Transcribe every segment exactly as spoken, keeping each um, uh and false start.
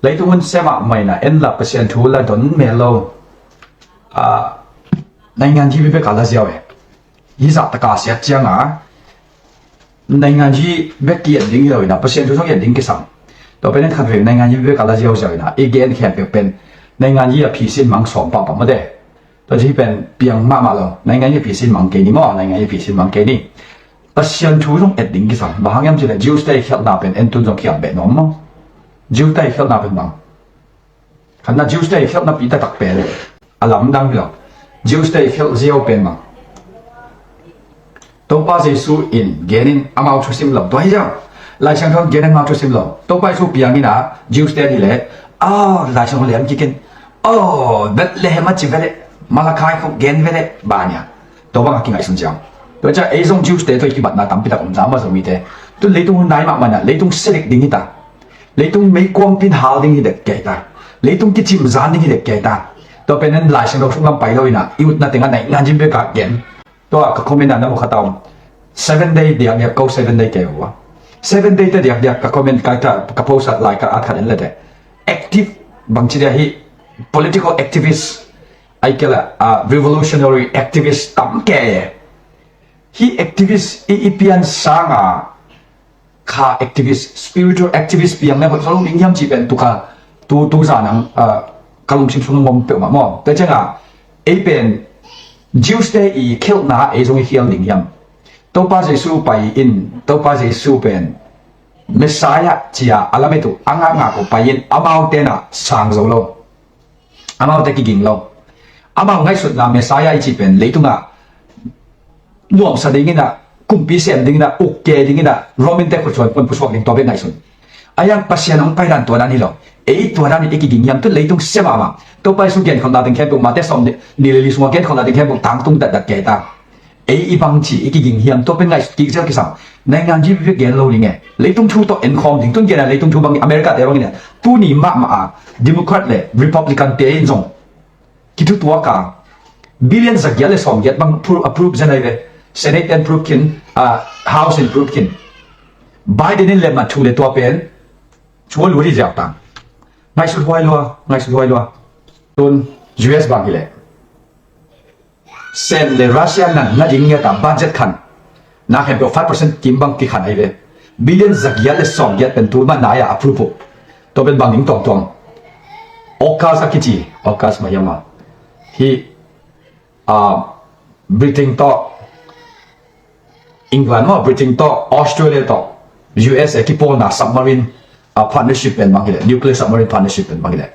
Leitung hun sem ah maina en la Pasian thu la don mel lo. Ah, naingan hi bek a la ziau e. Hi zah taka siat cianga naingan hi bek ki et ding hi lo ina Pasian thu zong et ding kisam. Tua pen en khat ve naingan hi bek a la ziau ziau ina i gen khempeuh pen naingan hi a phisin mang sawm pahpah mawte. Tua ci hi pen piang mahmah lo. Naingan hi a phisin mang kei ni maw, naingan hi a phisin mang kei ni. Pasian thu zong et ding kisam. Bang hang hiam cih leh Jews te i khialhna pen en tun zong khialh beh nuam maw. Jews te i khialhna pen bang. Khatna Jews te i khialhna pi taktak pen a lamdang hi lo. Jews te i khialh ziau pen bang. Topa Jesu in genin amau thusim lo. Tua hi ziau. Lai Siangtho in genin amau thusim lo. Topa Jesu piang ina Jews te hi leh. Ah, Lai Siangtho liam kikin. Oh, Bethlehem a ci ve leh. Malakai khong gen ve leh. Bang hang hiam. Tua bang a kingaihsun ciang. Tua ciang ei zong Jews te tua i kibatna tampi tak om za maw Zomite. Tun leitung hun nai mahmah na leitung selik ding hi ta. Leitung meikuangpin hal ding hi dek kei ta. Leitung kicim zan ding hi dek kei ta. Tua pen en Lai Siangtho sung lam pai lo ina i utna tengah naingan hi bek a gen. Tua ka comment ah na mu khat a om. Seven day diakdiak ko seven day kei ua. Seven day te diakdiak ka comment ka, ka, ka post ah lai ka at khat en lete. Active bangci dia hi political activist. Ai kela a revolutionary activist tam ke. Hi activist i, i pian sanga kha activist, spiritual activist piang le hoih zong ding hiam ci pen tu ka tu tu zanang ka lungsim sung ngom peuhmah maw. Tua cianga ei pen Jews te i khialhna ei zong i khial ding hiam. Topa Jesu pai in Topa Jesu pen Messiah cia a lamet uh a ngakngak uh pai in amau tena sang zo lo. Amaute kiging lo. Amau ngaihsutna Messiah i cih pen leitungah nuamsa dingin ah kumpi sem dingin ah ukke dingin ah Roman te khutsuan pon pusuak ding tua bek ngaihsun. A yang Pasian hong paidan tua dan hi lo. Ei tua dan in i kiging hiam tun leitung sem ah mah. Topa Jesu genkholhna ding khempeuh Mate sawm ni le li sungah genkholhna ding khempeuh tangtung datdat kei ta. Ei i bangci i kiging hiam tua pen ngaihsut kik zel kisam. Naingan G B bek gen lo ding e. Leitung thu tawh enkhawm ding tun gen a leitung thu bangin America te bangin a tuni mahmah a Democrat le Republican te in zong kithutuak a billion zagiat le sawmgiat bang approve zen ai ve. Senate in approve khin, House in approve khin. Biden in lemah thu le tua pen chua luri ziau tang. Ngaihsut huai lua, ngaihsut huai lua. Tun U S bang hi le. Sen le Russia nan na ding ngiat a budget khan na khempeuh five percent kim bang kikhan ahi ve. Billion zagiat le sawmgiat pen tu mah nai a approve uh. Tua pen bang ding tuamtuam. AUKUS a kici, AUKUS mah hiam a. Hi Britain tawh England maw, Britain tawh Australia tawh U S a kipawlna submarine partnership pen bang hi le, nuclear submarine partnership pen bang hi le.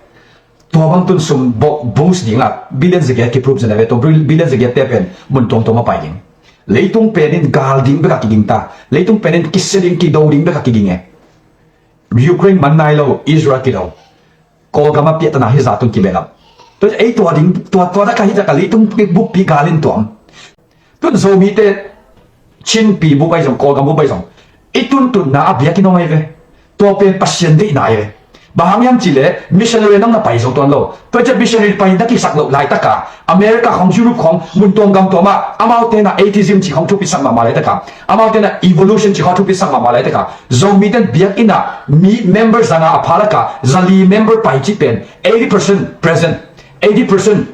Tua bang tun sum boost ding a billion zagiat kiprove zen a ve, tua billion zagiat te pen mun tuamtuam a pai ding. Leitung pen in gal ding bek a kiging ta. Leitung pen in kisia ding kido ding bek a kiging e. Ukraine man nai lo, Israel kido. Kawlgam a piahtana hi za tun kibehlap. Tua ei tua ding tua tua dak a hi dak a leitung buppi gal in tuam. Tun Zomite Chinpi bup ahi zong Kawlgam bup ahi zong i tuntunna a biakinn om ahi ve. Tua pen Pasian deihna ahi ve. Bang hang hiam cih leh missionary nang na pai zo tuan lo. Tua ciah missionary pai na kisak loh laitaka America khong Europe khong mun tuam gam tuam ah amaute na atheism cih khong thupisak mahmah laitaka amaute na evolution cih khong thupisak mahmah laitaka Zomite biakinn ah mi member zanga a pha laka zali member pai cih pen eighty percent present, eighty percent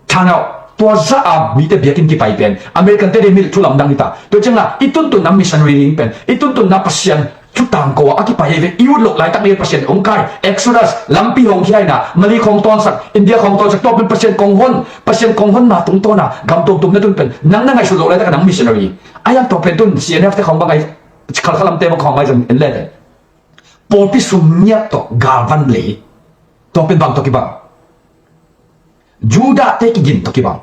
turnout. Tua za a mite biakinn kipai pen American te de mil thu lamdang hi ta. Tua cianga i tuntunna missionary ding pen i tuntunna Pasian thutang ko a kipai hi ve. I ut loh laitak ni Pasian hong kai Exodus lampi hong khiaina Mali khong tawnsak India khong tawnsak tua pen Pasian kong hon Pasian kong honna tungtawna gam tuamtuam na tun pen nang na ngaihsut loh laitak nang missionary. A yang tua pen tun C N F te khong bang ai khalkhalam te bang khong ai zan en le te. Pawlpi sum ngiat tawh galvan lei. Tua pen bang tawh kibang. Judah te kigin tawh kibang.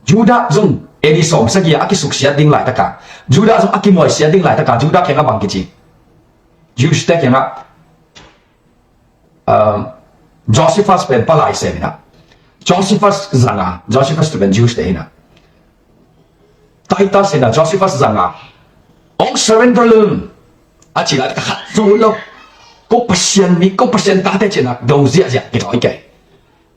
Judah zong A D sawm sagih a kisuksiat ding laitaka Judah zong a kimuaisiat ding laitaka Judah kiangah bang kici. Jews te kiangah Josephus pen palai sem hina. Josephus zanga Josephus tu pen Jews te hina. Titus hina Josephus zanga hong surrender lun a ci lai ka khat zo lo. Ko Pasian mi ko Pasian tate cina do ziahziah kithawi kei.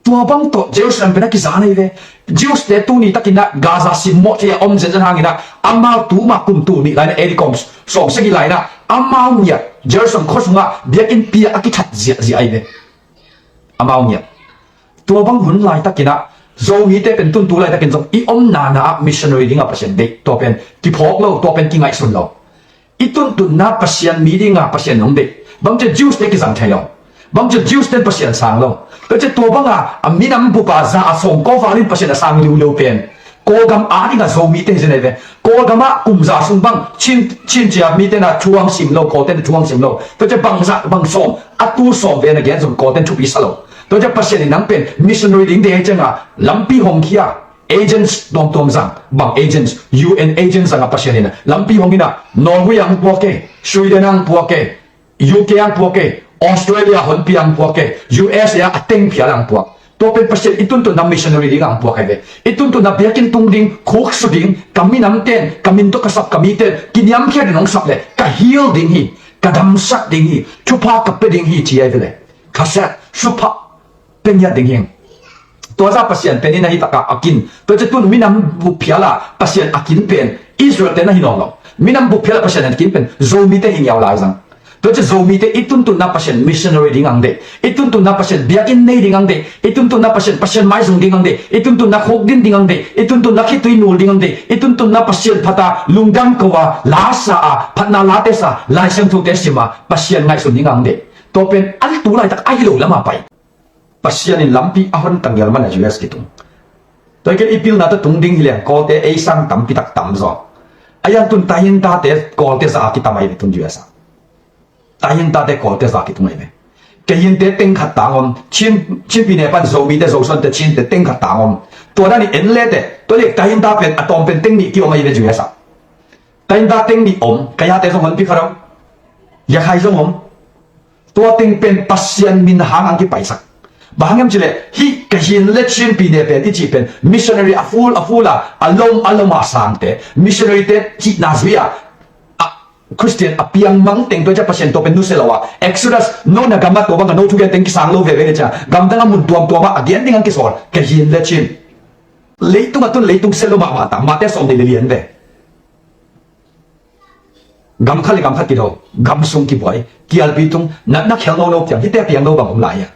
Tua bang tawh Jerusalem pen a kizan ahi ve. Jews te tuni takinah Gaza simmawh thei a om zenzen hanginah amau tuma kum tul nih lainah A D kawm sawm sagih lainah amau ngiat Jerusalem khua sungah biakinn pia a kithat ziahziah ahi ve. Amau ngiat. Tua bang hun laitakin ah Zomite pen tun tu laitakin zong i omna na ah missionary dingah Pasian deih, tua pen kiphawk lo, tua pen kingaihsun lo. I tuntunna Pasian mi dinga Pasian hong deih. Bangcia Jews te kizang thei lo. Bangcia Jews ten Pasian sang lo. Tua cia tua banga a minam bupa za a sawngkaw valin Pasian a sang liuliu pen Kawlgam a dinga Zomite hi zenei ve. Kawlgam ah kum za sung bang Chin, Chin cia mite na thuang sim lo, Kawlten thuang sim lo. Tua cia bang za bang sawm a tu sawm ve na gen zong Kawlten thupi sa lo. Tua cia Pasian in nang pen missionary ding deih cianga lampi hong khia. Agents tuamtuam zang, bang agents, U N agents zanga Pasian in lampi hong ina, Norway ang puak e, Sweden ang puak e, U K ang puak e, Australia honpi ang puak e, U S A a teng phial ang puak. Tua pen Pasian i tuntunna missionary ding ang puak ai ve. I tuntunna biakinn tung ding, khuksu ding, ka minam ten, ka min tawh ka sap ka mi ten kiniamkhiat in hong sap le ka heal ding hi, ka damsak ding hi, thupha ka pia ding hi ci ai ve le. Ka sat thupha pia ngiat ding hi. Tua za Pasian pen in ahi taka a kin. Tua cia tun minam bup phiala Pasian a kin pen Israel te na hi nawn lo. Minam bup phiala Pasian a kin pen Zomite hi ngiau lai zang. Tua cia Zomite i tuntunna Pasian missionary ding ang deih, i tuntunna Pasian biakinn nei ding ang deih, i tuntunna Pasian, Pasian maizung ding ang deih, i tuntunna khukdin ding ang deih, i tuntunna khitui nul ding ang deih, i tuntunna Pasian phata lungdam ko a, la sa a, phatna late sa, Lai Siangtho te sima Pasian ngaihsun ding ang deih. Tua pen an tu laitak ahi lo lama pai. Pasian in lampi a hon tangial mana U S kitung. Tua i ken i pilna ta tung ding hi leng Kawlte ei sang tampi tak tam zaw. A yang tun tahin tate Kawlte za a kitam ai ve tun U S a. Tahin tate Kawlte za a kitung ai ve. Kei hin te teng khat tang om. Chin, Chinpi ne pan Zomite Zosuante Chinte teng khat tang om. Tua dan i en le te. Tua lek tahin ta pen a tawm pen teng nih ki om ai ve U S a. Tahin ta teng nih om. Kayate zong honpi khat om. Yakhai zong om. Tua teng pen Pasian min hang ang kipaisak. Bang hang hiam cileh hih ka hin le Chinpi ne pen i cih pen missionary a ful a ful a, a lom a lom a sangte missionary te cihna zui a, a Christian a piang mang teng tua cia Pasian tua pen nusia lo a, Exodus no na gam a tua bang a no thugen teng kisang lo veve le cia gamdang a mun tuamtuam a a gen ding ang kisawl ka hin le Chin. Leitung a tun leitung sia lo mahmah ta, Mate sawm nei le lian ve. Gam khat le gam khat kido, gam sung kibuai, kialpi tung, natna khel nono piang, hite piang lo bang om lai a.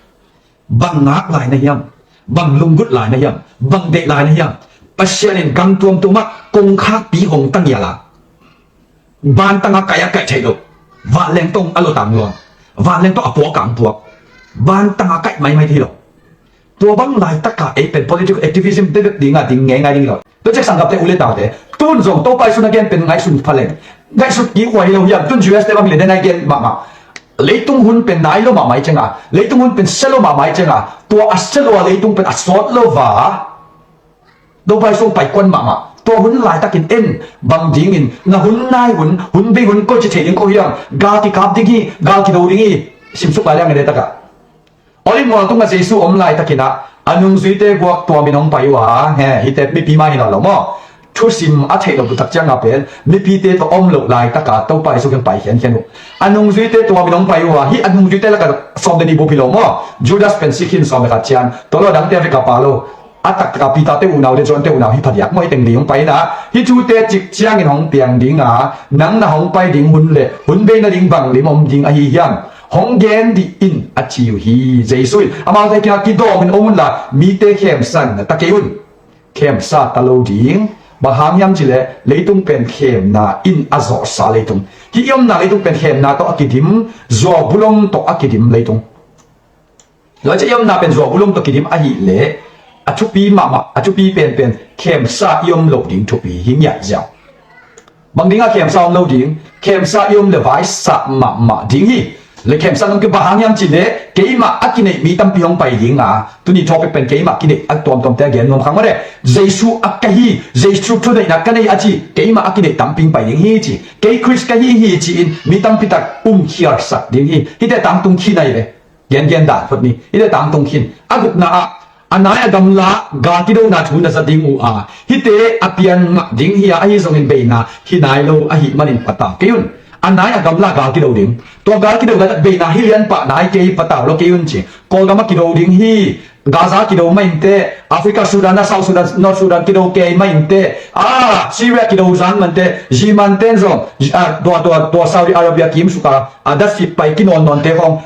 Bang ngak lai na hiam, bang lunggut lai na hiam, bang deih lai na hiam. Pasian in gam tuamtuam ah kongkhakpi hong tangial a. Bantang a kaih a kaih thei lo. Vanleng tong a lo tang luang. Vanleng tong a puak ang puak. Bantang a kaih maimai thei lo. Tua bang laitaka ei pen political activism te dinga ding ngeingai ding lo. Tua cek sanggapte u le taute tun zong Topa Jesu na gen pen ngaihsun pha leng ngaihsut kik huai lo hiam? Tun U S te bang hi le den ai gen mahmah. Leitung hun pen nai lo mahmah i cenga, leitung hun pen sia lo mahmah i cenga, tua a sia lo a leitung pen a sawt lo va. Topa Jesu paikuan mahmah. Tua hun laitakin en bang dingin na hun nai hun, hun bei hun koi ci thei ding ko hiam? Gal kikap ding hi, gal kido ding hi. Simsuk lai liang nge takah Olive mual tungah Jesu om laitakin ah a nungzuite guak tuamin hong pai uh a, he, hite mipi mah hi nawn lo maw? Thusim a theih loh butak cianga pen mipite tawh om loh laitaka Topa Jesu kiang pai khiankhian uh. A nungzuite tuamin hong pai uh a, hih a nungzuite lakah sawm le nih bup hi lo maw? Judas pen sikhin sawm le khat cian, tua lo a dangte a vek a pa lo. A taktaka Peter te unau le John te unau hi phadiak maw, hih teng ding hong pai ina, hih thute cik ciangin hong piang dinga, nang na hong pai ding hun le hun bei nading bang lim om ding ahi hiam? Hong gen dih in a ci uh hi. Jesu in amaute kiangah kidawmin om unla mite khemsan na ta kei un. Khemsa ta lo ding. Bang hang hiam cileh leitung pen khemna in a zawhsa leitung. Hih i omna leitung pen khemna tawh a kidim, zuau bulom tawh a kidim leitung. Tua ciah i omna pen zuau bulom tawh kidim ahih leh a thupi mahmah, a thupi penpen khemsa i om loh ding thupi hi ngiat ziau. Bang dingah khemsa om lo ding? Khemsa i om le vaisah mahmah ding hi. Le khemsa nung kibang hang hiam cileh keimah a kineih mi tampi hong pai dinga, tuni thawpek pen keimah kineih a tuamtuamte a gen nuam khang mah le, Jesu a ka hi, Jesu thuneihna ka nei a ci keimah a kineih tampi hong pai ding hi ci. Kei Khrist ka hi hi ci-in mi tampi tak umkhialsak ding hi. Hite tangtung khin ahi ve. Gengen dan phot ni. Hite tangtung khin. A gukna ah a nai a gamla gal kidona thu na za ding uh a, hite a pian mah ding hi a, ahi zongin beina hi nai lo ahih manin patau kei un. A nai a gamla gal kido ding. Tua gal kido latak beina hi lianpah nai kei, patau lo kei un ci. Kawlgam a kido ding hi. Gaza kido mah inte, Africa Sudan a South Sudan, North Sudan kido kei mah inte, a Syria kido zan mante, zi manten zong, a, tua, tua, tua Saudi Arabia kim suka a dasip pai kinawnnawnte khong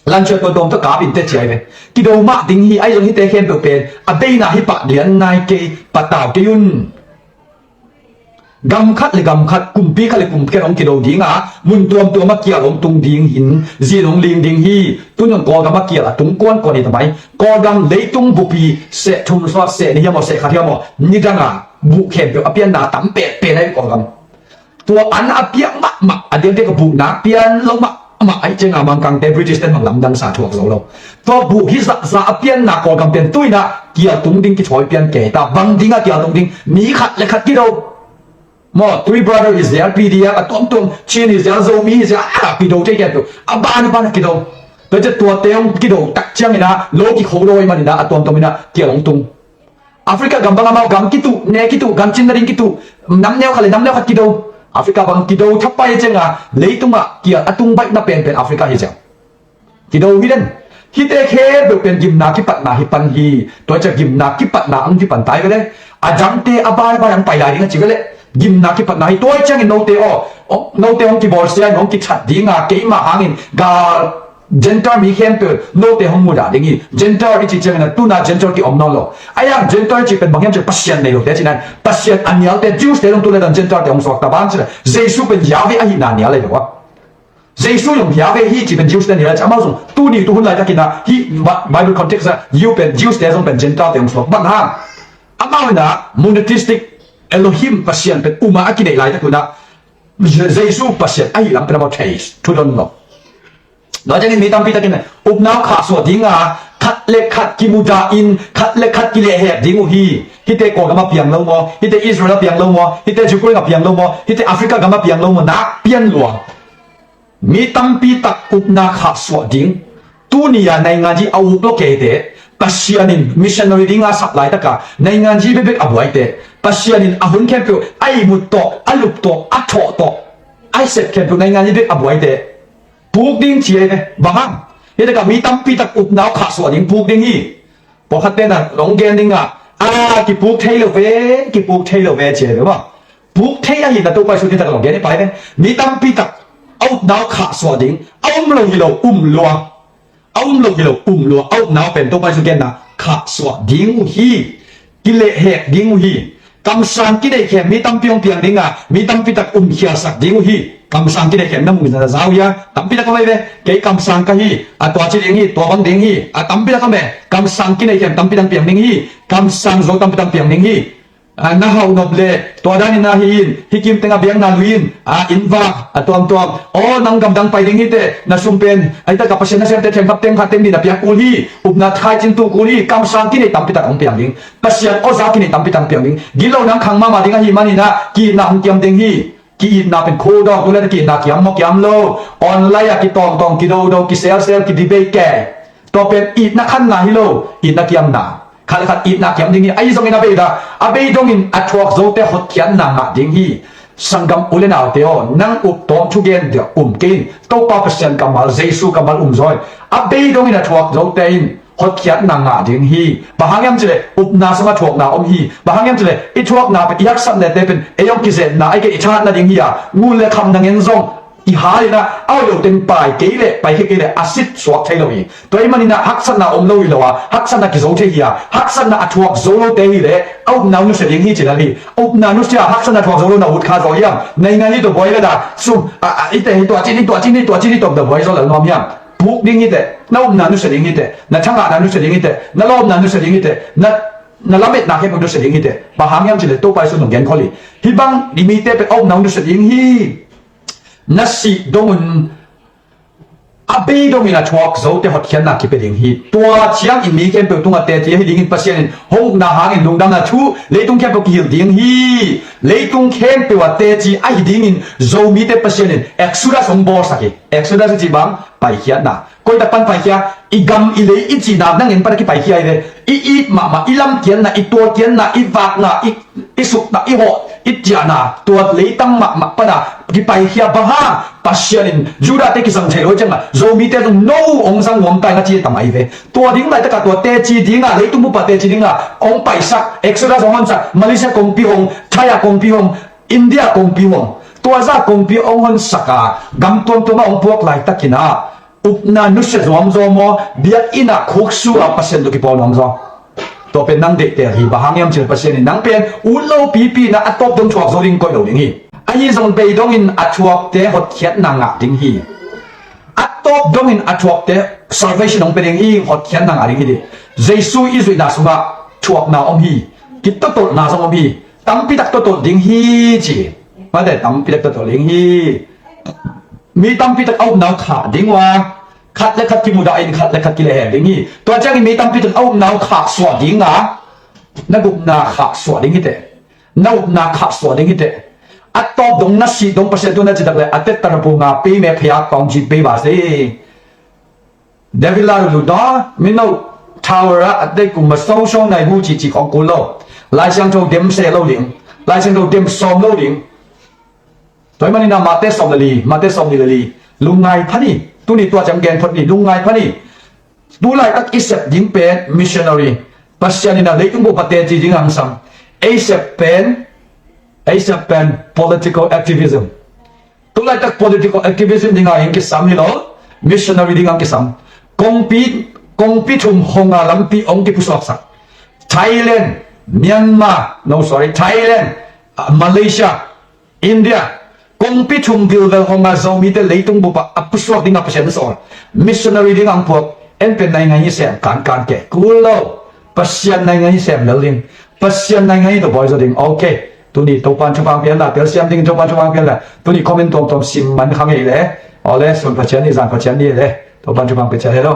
Lancia tuantawm tawh kap in teh ci ai ve. Kido mah ding hi, ahi zong hihte khempeuh pen a beina hi pah lian nai kei, patau kei un. Gam khat le gam khat, kumpi khat le kumpi khat hong kido ding a, mun tuamtuam ah kial hong tung ding hi in, zin hong ling ding hi. Tun hong Kawlgam ah kial a tung kuankuan hi ta mai. Kawlgam leitung bupi seh thum sawt seh ni hiam aw, seh khat hiam aw, nidang a buh khempeuh a pianna tam pehpeh lai Kawlgam. Tua an a piak mahmah, a diakdiak a buhna pian lo mahmah ahih ciangin Mangkangte, British te bang lamdang sa thuak zo lo. Tua buh hi zahzah a pianna Kawlgam pen tu-in ah kial tung ding kithawi pian kei ta, bang ding a kial tung ding, mi khat le khat kido. Maw, Three Brother hi zia, P D F a tuamtuam, Chin hi zia, Zomi hi zia, a kido thei kial tu, a ban a ban a kido. Tua ciang tuate hong kido tak ciangin ah lo kikho lo ahih manin ah a tuamtuam in ah kial hong tung. Africa gam bang amau gam kituh, ne kituh, gam cin nading kituh, nam neu khat le nam neu khat kido. Africa bang kido thapai ciangin leitungah kial a tung baihna penpen Africa hi ciang. Kido hi den. Hihte khempeuh pen gimna kipatna hi pan hi. Tua ciang gimna kipatna ang hi pan tai ve le. A dangte a bai bai ang pai lai ding a ci ve le. Gimna kipatna hi, tua ciangin note aw, aw, note hong kibawlsia in hong kithat ding a, keima hangin gal Gentile mi khempeuh note hong mudah ding hi. Gentile i cih ciangin a tuna Gentile ki om nawn lo. Ahi hang Gentile cih pen bang hiam cih Pasian nei lote cih na, Pasian a nialte Jews te zong tu le dan Gentile te hong suak ta, bang cih leh Jesu pen Yahweh ahihna nial ahi lo a. Jesu zong Yahweh hi cih pen Jews te nial a, amau zong tuni tu hun laitakin a hih Bi-, Bible context a Jew pen, Jews te zong pen Gentile te hong suak. Bang hang? Amau in a monotheistic Elohim Pasian pen um a a kineih laitak un a Je-, Jesu Pasian ahih lam pen amau thei thudon lo. Tua ciangin mi tampi takin upna uh khahsuah ding a, khat le khat kimudah in, khat le khat kilehhek ding uh hi. Hihte Kawlgam a piang lo maw, hihte Israel a piang lo maw, hihte Ukraine a piang lo maw, hihte Africa gam a piang lo maw, nak pian lua. Mi tampi tak upna khahsuah ding. Tuni a nainganzi a uk lo keite, Pasian in missionary ding a sap laitaka nainganzi bekbek a buaite, Pasian in a hun khempeuh a ihmut tawh, a lup tawh, a thawh tawh, a sep khempeuh nainganzi bek a buaite puk ding ci ahi ve. Bang hang? Hih takah mi tampi tak upna uh khahsuah ding, puk ding hi. Pawlkhatte na hong gen ding a, a, kipuk thei lo ve, kipuk thei lo ve ci ahi ve maw. Puk thei ahihna Topa Jesu hih takah hong gen hi pai ve. Mi tampi tak a upna uh khahsuah ding, a um lo hi lo, um lua. A um lo hi lo, um lua, a upna uh pen Topa Jesu genna khahsuah ding uh hi. Kilehhek ding uh hi. Kamsang kinei khem mi tampi hong piang ding a, mi tampi tak umkhialsak ding uh hi. Kamsang kinei khem na muh na za uh hia? Tampi tak om ahi ve. Kei kamsang ka hi, a tua ci ding hi, tua bang ding hi, a tampi tak om e. Kamsang kinei khem tampi tak piang ding hi. Kamsang zo tampi tak piang ding hi. A, na hauh nop le tua danin na hi in, hih kim teng a biakna lui in, a, inn vak a tuamtuam. Aw, nang gamdang pai ding hi teh, na sum pen a, hih takah Pasian nasemte themkhat teng khat teng nih na piak kul hi. Upna thaicintu kul hi. Kamsang kinei tampi tak hong piang ding. Pasian awza kinei tampi tak hong piang ding. Gilo nang khang mahmah ding ahih manin a, ki-itna hong kiam ding hi. Ki-itna pen cool down, tu le ki-itna kiam maw, kiam lo. Online a kitawngtawng, kidodo, kiselsel, kidebate kei. Tua pen itna khanna hi lo, itna kiamna. Khat le khat itna kiam ding hi, ahi zongin a bei dah, a bei dongin a thuak zote hotkhiatna ngah ding hi. Sanggam u le naute aw, nang up tawm thugen dia um kei in, Topa Pasian kammal, Jesu kammal um zaw in. A bei dongin a thuak zote in hotkhiatna ngah ding hi. Bang hang hiam cih leh upna sungah thuakna om hi. Bang hang hiam cih leh i thuakna pen, i haksatnate pen ei hong kizetna, ei kei i thahatna ding hi a, ngun le kham na ngen zong i hal in a, a hoih lo teng pai kei leh, paikhia kei leh a sit suak thei lo hi. Tua ahih manin a haksatna om lo hi lo a, haksatna kizo thei hi a, haksatna a thuak zo lote hi leh a upna uh nusia ding hi ci lel hi. A upna nusia, haksatna thuak zo lo na ut kha zaw hiam? Naingan hi tawh buai lel a, sum a, a, i teh hi, tua cin hi, tua cin hi, tua cin hi tawh na buai zaw lel nuam hiam? Puk ding hi teh, na upna nusia ding hi teh, na thangahna nusia ding hi teh, na lawpna nusia ding hi teh, na, na lametna khempeuh nusia ding hi teh. Bang hang hiam cih leh Topa Jesu in hong genkhol hi. Hih bang i mite pen a upna uh nusia ding hi. Na sih dong un a bei dongin a thuak zote hotkhiatna kipia ding hi. Tua ciangin mi khempeuh tungah teci ahi dingin Pasian in hong ukna hangin lungdamna thu leitung khempeuh kihilh ding hi. Leitung khempeuh ah teci ahi dingin Zomite Pasian in Exodus hong bawlsak hi. Exodus i cih bang, paikhiatna. Koi tak pan paikhia? I gam i lei i cihna na ngen pan a kipaikhia hi ve. I it mahmah, i lamkiatna, i tualkiatna, i vakna, i, i sukna, i hawh, i ciahna, tua leitang mahmah pan a kipaikhia. Bang hang? Pasian in Judah-te kizang thei lo ciangin Zomite zong no hong zang nuam ta ing a ci tam ahi ve. Tua ding laitakah tua teci dingah, leitung bup ah teci dingah hong paisak, Exodus hong honsak, Malaysia kongpi hong, Thai ah kongpi hong, India kongpi hong, tua zah kongpi hong honsak a, gam tuamtuam ah hong puak laitakin ah, Upna nusia zuamzaw maw, biakinn ah khuksu a Pasian tawh kipawl nuamzaw. Tua pen nang deihtel hi, bang hang hiam cih leh Pasian in nang pen ut lo pipi in a tawp dong thuak zo ding koih lo ding hi. Ahi zong bei dongin a thuakte hotkhiatna ngah ding hi. A tawp dongin a thuakte salvation hong pia ding hi, hotkhiatna ngah ding hi dih. Jesu i zuihna sungah thuakna om hi. Kitotolhna zong om hi. Tampitak totolh ding hi ci. Mate tampitak totolh ding hi. Mi tampitak a upna uh khah ding uh a, khat le khat kimudah in khat le khat kilehhel ding hi. Tua ciangin mi tampitak a upna uh khahsuah ding a, na gupna khahsuah ding hi teh. Na upna khahsuah ding hi teh. A tawp dong na sih dong Pasian tu na citak le a tetter a punga pei me phei a kong ci pei ba si. David la lu da mino tower a a tei kum ma so so nai bu ci ci kong kul lo. Lai Siangtho dem se lo ding. Lai Siangtho dem sawm lo ding. Tua hi manin a Mate sawm le li, Mate sawm ni le li. Lungngai phan hi. Tuni tua ciang gen phot ni, lungngai phan hi. Tu laitak i sep ding pen missionary. Pasian in a leitung bup a teci ding hong sam. Ei sep pen, ei sep pen political activism. Tu laitak political activism ding a hong kisam hi lo. Missionary ding hong kisam. Kongpi, kongpi thum hong a lampi hong kipusuaksak. Thailand, Myanmar, no sorry, Thailand, ah, Malaysia, India, kongpi thum vilvel hong a Zomite leitung bup a pusuak ding a Pasian sawl. Missionary ding ang puak, en pen naingan i sem kankan ke. Kul lo, Pasian naingan i sem lel ding. Pasian naingan i tawh bawi zaw ding. Ok, tuni Topan thupha hong pian la, telsiam ding Topan thupha hong pian la. Tuni comment tuamtuam sim man kha ngei le. Ole, sun Pasian ni, zan Pasian ni le. Topan thupha hong pian ciat he lo.